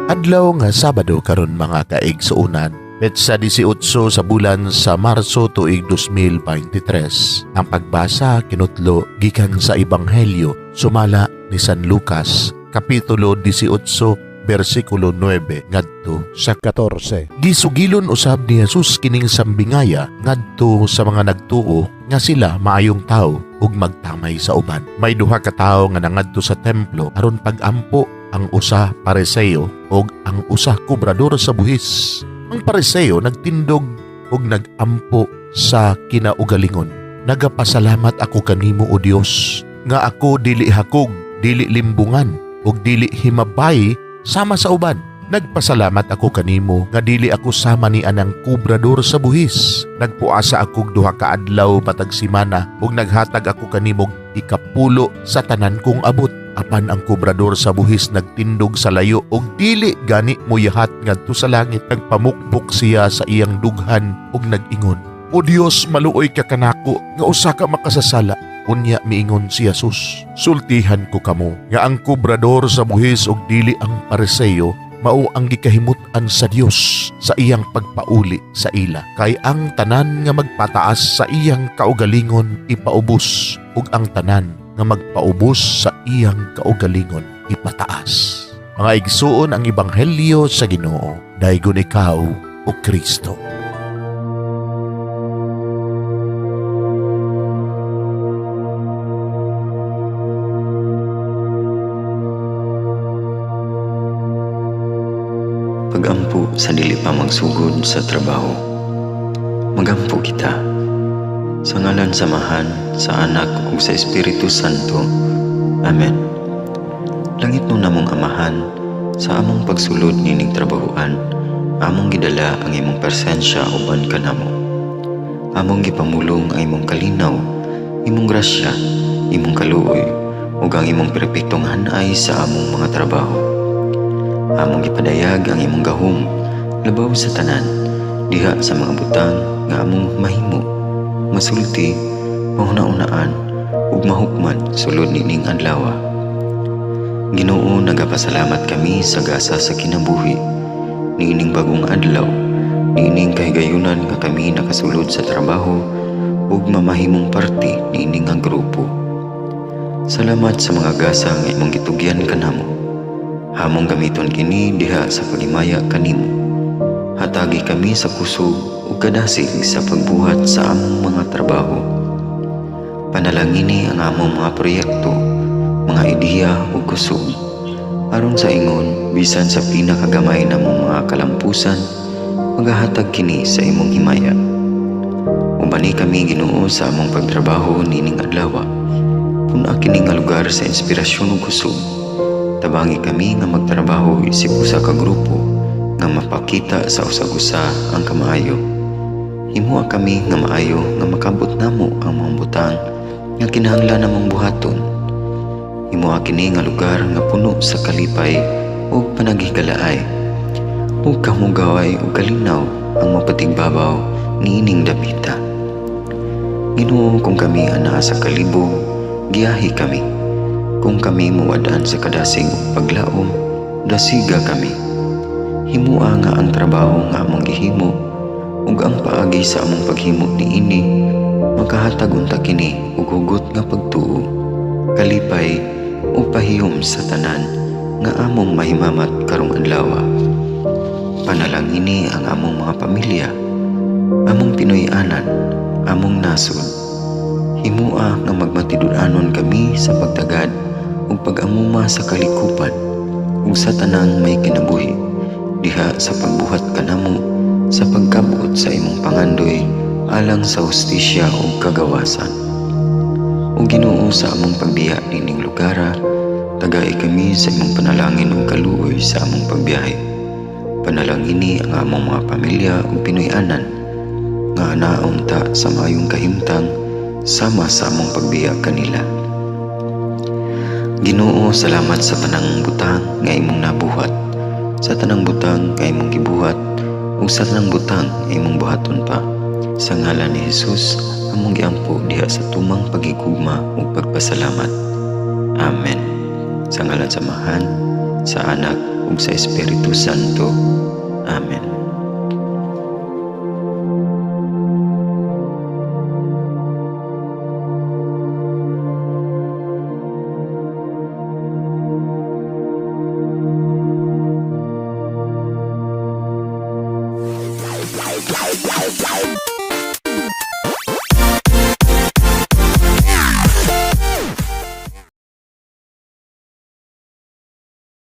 Adlaw nga Sabado karon, mga kaigsuonan. Petsa 18 sa bulan sa Marso, tuig 2023. Ang pagbasa kinutlo gikan sa Ebanghelyo sumala ni San Lucas, kapitulo 18, bersikulo 9 ngadto sa 14. Gisugilon usab ni Jesus kining sambingaya ngadto sa mga nagtuo nga sila maayong tawo ug magtamay sa uban. May duha ka tawo nga nangadto sa templo aron pag-ampo, ang usa Pariseo ug ang usa kobrador sa buhis. Ang Pariseo nagtindog ug nagampo sa kinaugalingon. "Nagapasalamat ako kanimo, O Dios, nga ako dili hakog, dili limbungan ug dili himabay sama sa uban. Nagpasalamat ako kanimo nga dili ako sama ni anang kubrador sa buhis. Nagpuasa ako duha ka adlaw matag semana ug naghatag ako kanimo ikapulo sa tanan kong abot." Apan ang kubrador sa buhis nagtindog sa layo ug dili gani moyahat ngadto sa langit. Nagpamukpok siya sa iyang dughan ug nag-ingon, "O Dios, maluoy ka kanako nga usa ka makasasala." Unya miingon si Jesus, "Sultihan ko kamo nga ang kubrador sa buhis ug dili ang Pariseo mao ang gikahimut-an sa Dios sa iyang pagpauli sa ila. Kay ang tanan nga magpataas sa iyang kaugalingon ipaubos, ug ang tanan nga magpaubos sa iyang kaugalingon ipataas." Mga igsuon, ang ebanghelyo sa Ginoo. Daygon ikaw, o Kristo. Pagampo sa dili pa magsugod sa trabaho. Magampo kita. Sa ngalan sa Amahan, sa Anak ug sa Espiritu Santo. Amen. Langitnon namong Amahan, sa among pagsulod nining trabahoan, among gidala ang imong presensya uban kanamo. Among gipamulong ang imong kalinaw, imong grasya, imong kaluoy, ug ang imong perpektong hanay sa among mga trabaho. Among gipadayag ang imong gahom labaw sa tanan diha sa mga butang nga among mahimo, masulti, mahuna-unaan ug mahukman sulod nining adlaw. Ginoo, nagapasalamat kami sa gasa sa kinabuhi niining bagong adlaw, niining kahigayunan nga kami nakasulod sa trabaho ug mamahimong parte niini nga grupo. Salamat sa mga gasa nga imong gitugyan kanamo. Among gamiton kini diha sa paghimaya kanimo. Hatagi kami sa kusog ug kadasig sa pagbuhat sa among mga trabaho. Panalangini ang among mga proyekto, mga ideya ug kusog. Aron sa ingon, bisan sa pinakagamay namong mga kalampusan, magahatag kini sa imong himaya. Ubani kami, Ginoo, sa among pagtrabaho nining adlaw. Pun-a kini nga lugar sa inspirasyon ug kusog. Tabangi kami nga magtrabaho isip usa ka grupo nga mapakita sa usag-usa ang kamaayo. Himoa kami nga maayo nga makabot namo ang mga butang nga kinahanglan namong buhaton. Himoa kini nga lugar nga puno sa kalipay ug panaghigalaay ug kahugaway ug kalinaw ang mapatigbabaw niining dapita. Ginoo, kung kami anaa sa kalibog, giyahi kami. Kung kami muwad-an sa kadasig ug paglaom, dasiga kami. Himua nga ang trabaho nga among gihimo ug ang paagi sa among paghimo niini makahatag unta kini og hugot nga pagtuo, kalipay ug pahiyom sa tanan nga among mahimamat karong adlaw. Panalangini ang among mga pamilya, among Pinoy-anan, among nasod. Himua nga magmatinud-anon kami sa pagtagad ug pag-amuma sa kalikupan ug sa tanang may kinabuhi diha sa pagbuhat kanamo sa pagkabot sa imong pangandoy alang sa hustisya ug kagawasan. O Ginoo, sa among pagbiya nining lugara, tagai kami sa imong panalangin ug kaluoy sa among pagbiyahe. Panalangini ang among mga pamilya ug Pinoy-anan nga anaon ta sa maayong kahimtang sama sa among pagbiya kanila. Ginoo, salamat sa tanang butang nga imong nabuhat, sa tanang butang nga imong gibuhat, ug sa tanang butang nga imong buhaton pa. Sa ngalan ni Jesus, among giampo diha sa tumang pagigugma ug pagpasalamat. Amen. Sa ngalan sa Amahan, Sa Anak ug sa Espiritu Santo. Amen.